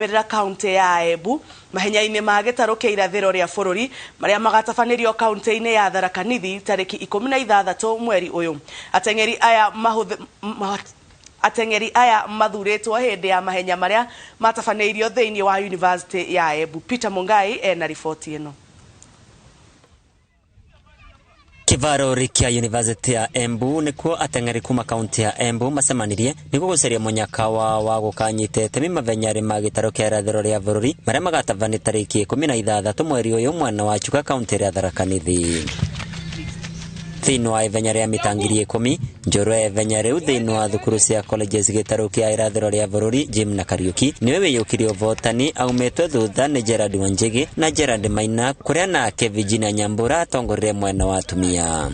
Merera kaunti ya Embu mahenya-inĩ ma gĩtarũ kĩa irathĩro rĩa bũrũri marĩa magatabanĩrio kaunti-inĩ ya Tharaka Nithi tarĩki 16 mweri ũyũ. Ateng'eri aya mahũthĩ Ateng'eri aya mathurĩtwo hĩndĩ ya mahenya marĩa matabanĩirio thĩinĩ wa University ya Embu. Peter Mungai ena riboti ĩno. Kĩvaro kĩa University ya Embu nĩkuo ateng'eri kuma kaunti ya Embu macemanirie nĩguo gũcaria mũnyaka wao wa gũkanyita itemi mathenya-rĩ ma gĩtarũ kĩa irathĩro rĩa bũrũri marĩa magatabanio tarĩki 16 mweri ũyũ mwena wa Chuka kaunti ya Tharaka Nithi. Thĩinĩ wa ithenya rĩa mita 10,000 njorua ya ithenya rĩu thĩinĩ wa thukuru cia colleges gĩtarũ kĩa irathĩro rĩa bũrũri Jim na Kariuki nĩwe wĩyũkirie ũvotani aumĩtwe thutha nĩ Gerard Wanjigi na Gerard Maina kũrĩa nake Virginia Nyambura atongoririe mwena wa atumia.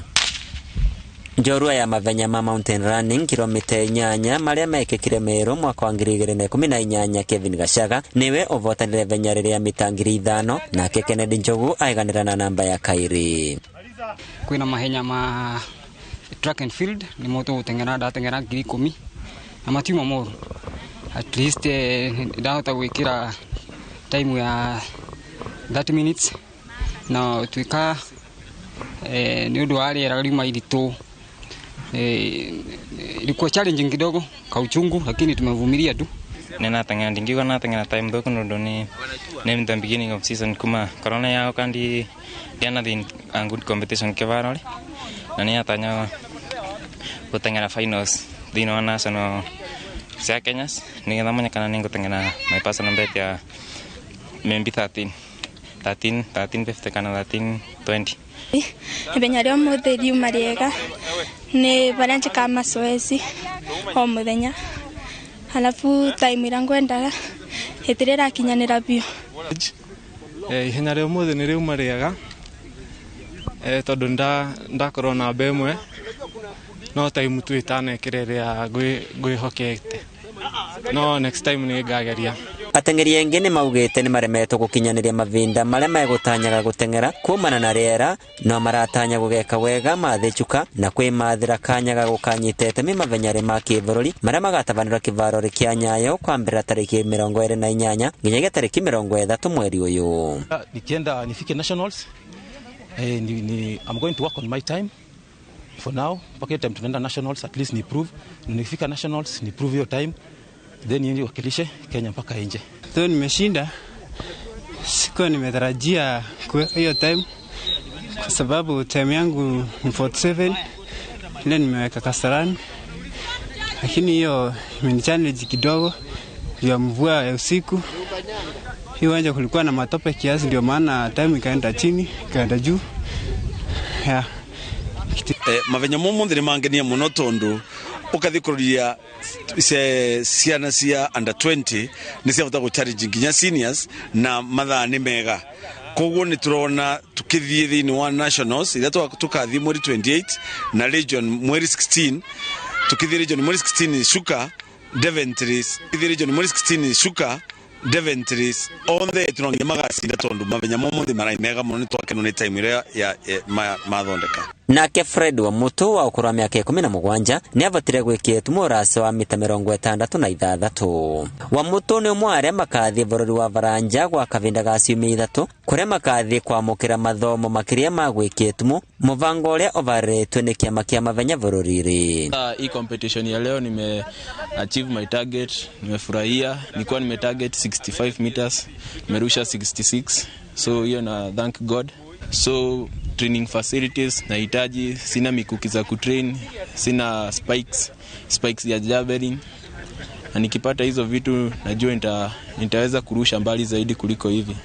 Njorua ya mathenya ma mountain running kilomita 8 marĩa mekĩkire Meru mwaka wa 2018 Kevin Gacaga niwe ũvotanire ithenya rĩrĩa mita 5,000 nake Kennedy Njogu aiganĩra na namba ya kairi. Kwina mahenya ma track and field ni moto guteng'era ndateng'era 10,000 na matiuma moru, at least ndahota gwikira time ya 30 minutes na tuika ni undu wa rĩera riuma iritu, ilikuwa challenging kidogo kauchungu, lakini tumevumilia tu. Ninateng'era ndingiuga nateng'era time thoku nundu ni the beginning of season kuma corona yao kandi ndianathi a good competition kĩvaro na nĩatanya gũteng'era finals thĩinĩ wa national cia Kenya nĩgetha menye kana nĩngũteng'era my personal best ya maybe 13:50 kana 13:20. Ithenya rĩa ũmũthĩ riuma rĩega nĩ barĩa njĩkaga mazoezi o mũthenya, halafu time ĩrĩa ngwendaga ĩtirĩ ĩrakinyanĩra biũ. Ihenya rĩa ũmũthĩ nĩ rĩuma rĩega, tondũ ndakorwo namba ĩmwe no time tu ĩtanekĩra ĩrĩa ngwĩhokete, no next time nĩ ngageria. Ateng'eri aingĩ nĩ maugĩte nĩ maremetwo gũkinyanĩria mavinda marĩa megũtanyaga gũteng'era kumana na rĩera no maratanya gũgeka wega mathĩ Chuka na kwĩmathĩra kanya ga gũkanyita itemi mathenya-rĩ ma kĩbũrũri marĩa magatabanĩrwo kĩvaro kĩa Nyayo kwambĩrĩra tarĩki 28 nginyagia tarĩki 30 mweri ũyũ. Nikienda nifike nationals, I'm going to work on my time for now mpaka time tunaenda nationals, at least ni prove nikifika nationals ni prove your time, then niende wakilishe Kenya mpaka nje. So nimeshinda, sikuwa nimetarajia kuweka hiyo time kwa sababu time yangu ni 47 ile nimeweka Kasarani, lakini hiyo imenichallenge kidogo ya mvua ya usiku. Hii uwanja kulikuwa na matope kiasi, ndio maana time ikaenda chini ikaenda juu. Yeah. Mathenya mo monthe nĩ mangenia mũno tondu ukathikũrĩria ciana cia under 20 nĩ ciahota gũ challenge nginya seniors na mathaa nĩ mega, koguo nĩ tũrona tukĩthiĩ thĩinĩ wa nationals iria tukathiĩ mweri 28 na region mweri 16, tukĩthiĩ region mweri 16 Chuka definitely, tukĩthiĩ region mweri 16 Chuka definitely othe turonginya magacinda tondu mathenya mo monthe marai mega mũno, nĩ twakenwo nĩ time ĩrĩa mathondeka. Nake Fred wa Mutu wa ũkũrũ wa mĩaka 17 nĩ avotire gwĩkia itumo ũraca wa mita 66. Wa Mutu nĩ ũmwe wa arĩa makathiĩ bũrũri wa Faranja gwa kavinda ga ciumia 3 kũrĩa makathiĩ kwamũkĩra mathomo makĩria ma gwĩkia itumo, mũbango ũrĩa ũvarĩtwe nĩ kĩama kĩa mathenya bũrũri-rĩ. Hii competition ya leo nime achieve my target, nimefurahia. Nilikuwa nime target 65 meters, nimerusha 66, so hiyo na thank God. So training facilities nahitaji, sina mikuki za kutrain, sina spikes ya javelin, na nikipata hizo vitu najua nitaweza kurusha mbali zaidi kuliko hivi.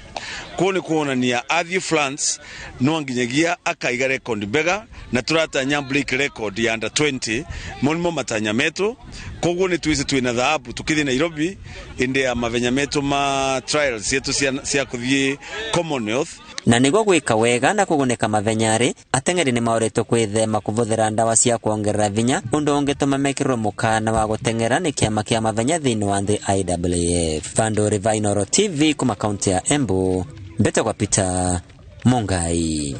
Kũu nĩ kuonania athiĩ France no nginyagia akaiga record mbega na tũratanya break record ya under 20 mo nĩmo matanya metu, koguo nĩ twĩci twĩna thahabu tukĩthiĩ Nairobi ĩndĩ ya mathenya metu ma trials cietu cia kũthiĩ Commonwealth. Na nĩguo gwĩka wega na kũgunĩka mathenya-rĩ, ateng'eri nĩ maũrĩtwo kwĩthema kũhũthĩra ndawa cia kuongerera vinya, ũndũ ũngĩtũma mekĩrwo mũkana wa gũteng'era nĩ kĩama kĩa mathenya thĩinĩ wa thĩ IAAF. Vandũ va Inooro TV kuma kaunti ya Embu, mbete kwa Peter Mungai.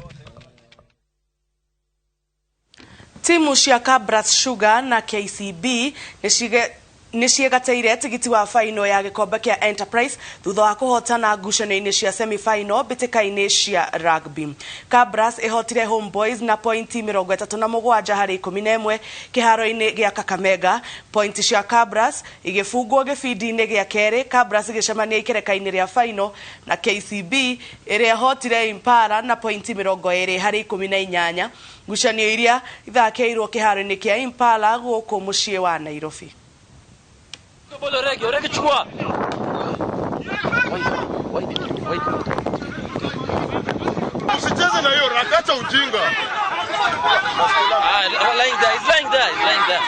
Timu cia Kabras Sugar na KCB nĩ Nĩ ciĩgateire tigiti wa faino ya gĩkombe kĩa Enterprise thutha wa kũhotana ngucanio-inĩ cia semi-final mbĩtĩka-inĩ cia rugby. Kabras ĩhotire Homeboys na pointi 37 harĩ 11 kĩharo-inĩ gĩa Kakamega. Pointi cia Kabras igĩbungwo gĩbindi-inĩ gĩa kerĩ, Kabras igĩcemania ikereka-inĩ rĩa faino na KCB ĩrĩa ĩhotire Impala na pointi 20 harĩ 18. Ngucanio iria ithakĩirwo kĩharo-inĩ kĩa Impala gũkũ mũciĩ wa Nairobi. Usicheze na hiyo rakacha ujinga. Lying there, he's lying there, he's lying there.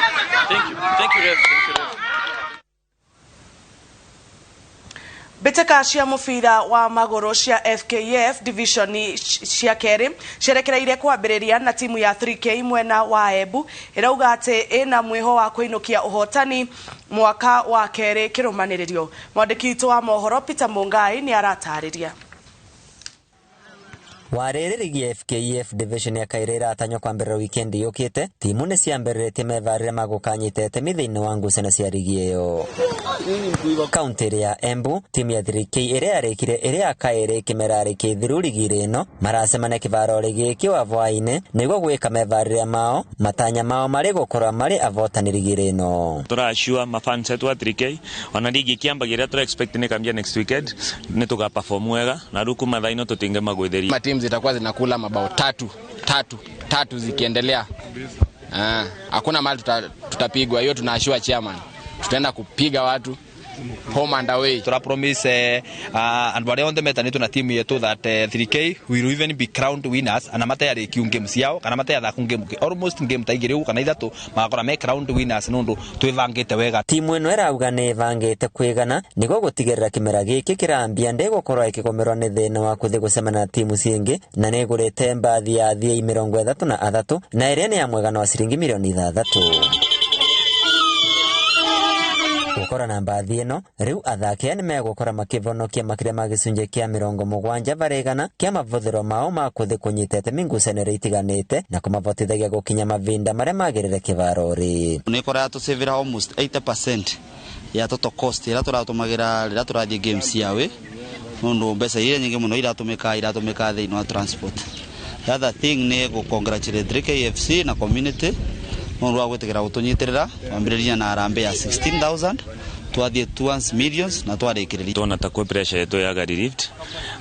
Thank you, Rev. Thank you, Rev. Mbĩtĩka cia mũbira wa magũrũ cia FKF division cia kerĩ cierekereire kwambĩrĩria na timu ya 3K mwena wa Embu ĩrauga atĩ ĩna mwĩho wa kũinũkia ũhotani mwaka wa kerĩ kĩrũmanĩrĩrio. Mwandĩki witũ wa mohoro Peter Mungai nĩ aratarĩria. Warĩrĩ rigi ya FKF division ya kaĩrĩ ĩratanywo kwambĩrĩria wikendi yũkĩte, timu nĩ ciambĩrĩrĩtie mevarĩre ma gũkanyita itemi thĩinĩ wa ngucanio cia rigi ĩyo. Kaunti ya Embu, timu ya 3K ĩrĩa yarĩkire ĩrĩ ya kaĩrĩ kĩmera gĩthiru rigi-inĩ ĩno maracemania kĩvaro gĩkĩ wa hwaĩ-inĩ nĩguo gwĩka mevarĩre mao matanya mao marĩ gũkorwo marĩ avotani rigi-inĩ ĩno. Tũracua mafans etu a 3K ona rigi ĩkĩambagĩrĩra tũra expect nĩ kambia next weekend nĩ tũga perform wega na rĩu kuma thaa ino tũtingĩmagũithĩria. Teams zitakuwa zinakula mabao 3-3-3 zikiendelea. Hakuna mahali tutapigwa, hiyo tunaashua chairman. Tutaenda kupiga watu home and away. Tura promise and wale on the metanito na timu yetu that 3K will even be crowned winners ana matayari kiu games yao kana matayari ku game almost game ta igiri kana ithatu magakora me crowned winners nundu twivangite wega. Timu ino irauga ni ivangite kwigana niguo gutigirira kimera giki kirambia ndigukorwo ikigumirwo ni thina wa kuthi gucemania na timu ciingi na ni igurite mbathi ya athii 33 na iria ni ya mwegana wa ciringi milioni 6. Gukora na mbathi ino riu athaki aya nimegukora makivonokia makiria ma gicunji kia 70 varigana kia mavuthiro mao ma kuthi kunyita itemi ngucanio itiganite na kumavotithagia gukinya mavinda maria magirire kivarori. Ni kora tusevera almost 80% ya total cost ira turatumagira rira turathie games yawe nundu mbeca iria nyingi muno iratumika thiini wa transport. The other thing ni gu congratulate 3KFC na community nundu wa gwitikira gutunyitirira twambiriria na harambee ya 16,000 twathie 2 millions na twarikiriria. Tona ta kwe pressure yetu yaga relieved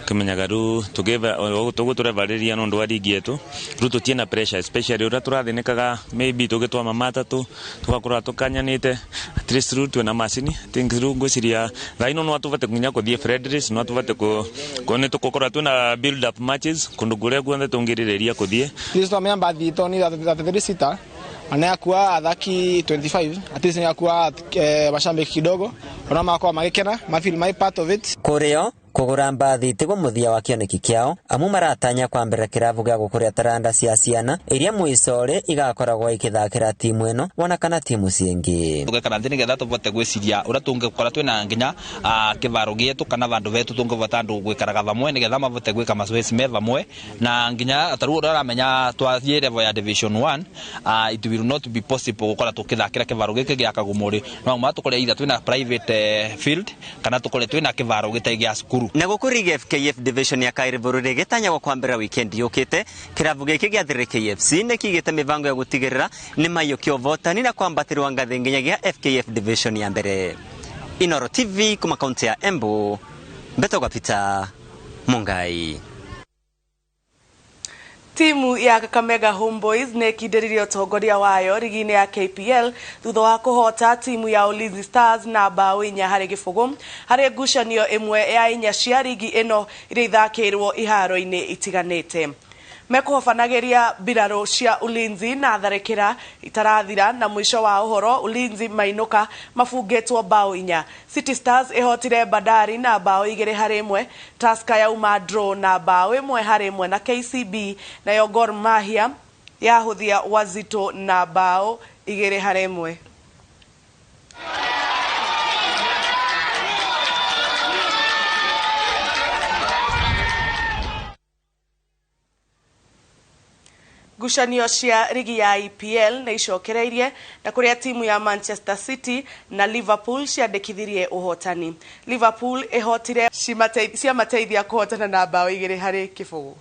kimenyaga ru tugeva tugu turevarĩria nundu wa ligi yetu ru tutie na pressure especially uria turathinikaga maybe tugitwa mamatatu tugakorwa tukanyanite at least ru twina macini think ru ngwiciria thaa ino no atuvate nginya kuthie Frederick no atuvate ku ni tugukorwa twina build up matches kundu kuria guothe tungiririria kuthie. This no member the Tony that sita anayakuwa athaki 25 at least anayakuwa mashabiki kidogo ona makwa magikena ma feel my part of it. Kurio kugura mbathi tiguo muthia wa kioneki kiao amu maratanya kwambĩrĩria kĩrabu gĩa gũkũria taranda cia ciana iria mwicore igakoragwo ikithakĩra timu ĩno wona kana timu ciingĩ. Tugekara nthi nigetha tuvote gwiciria uria tungikora twina nginya kivaro gietu kana vandu vetu tungivota andu gwikaraga vamwe nigetha mavote gwika mazoezi me vamwe na nginya taru uria uramenya twathie level ya division 1 it will not be possible gukora tukithakira kivaro giki gia Kagumuri no ma tukore either twina private field kana tukore twina kivaro gitai gia cukuru. Na guku rigi FKF division ya kairi bururi gitanyagwo kwambĩrĩria weekend yũkĩte kĩrabu gĩkĩ gĩa 3KFC nĩ kĩigĩte mĩbango ya gũtigĩrĩra nĩ maiyũkia ũhotani na kwambatĩrwo ngathĩ nginyagia FKF division ya mbere. Inoro TV kuma kaunti ya Embu, Mbetogwa Peter Mungai. Timu ya Kakamega Homeboys nĩ ĩkindĩrĩrie ũtongoria wayo rigi-inĩ ya KPL thutha wa kũhota timu ya Ulinzi Stars na bao 4-0 harĩ ngucanio ĩmwe ya 4 cia rigi ĩno iria ithakĩirwo iharo-inĩ itiganĩte. Mekũhobanagĩria mbirarũ cia Ulinzi na tharĩkĩra itarathira na mũico wa ũhoro Ulinzi mainũka mabungĩtwo bao 4. City Stars ĩhotire Bandari na bao 2-1, Tusker yauma draw na bao 1-1 na KCB, nayo Gor Mahia yahũthia Wazito na bao 2-1. Ngucanio cia rigi ya EPL nĩ icokereirie na kũrĩa timu ya Manchester City na Liverpool ciandĩkithirie ũhotani. Liverpool ĩhotire ciamateithia kũhotana na mbaũ 2-0.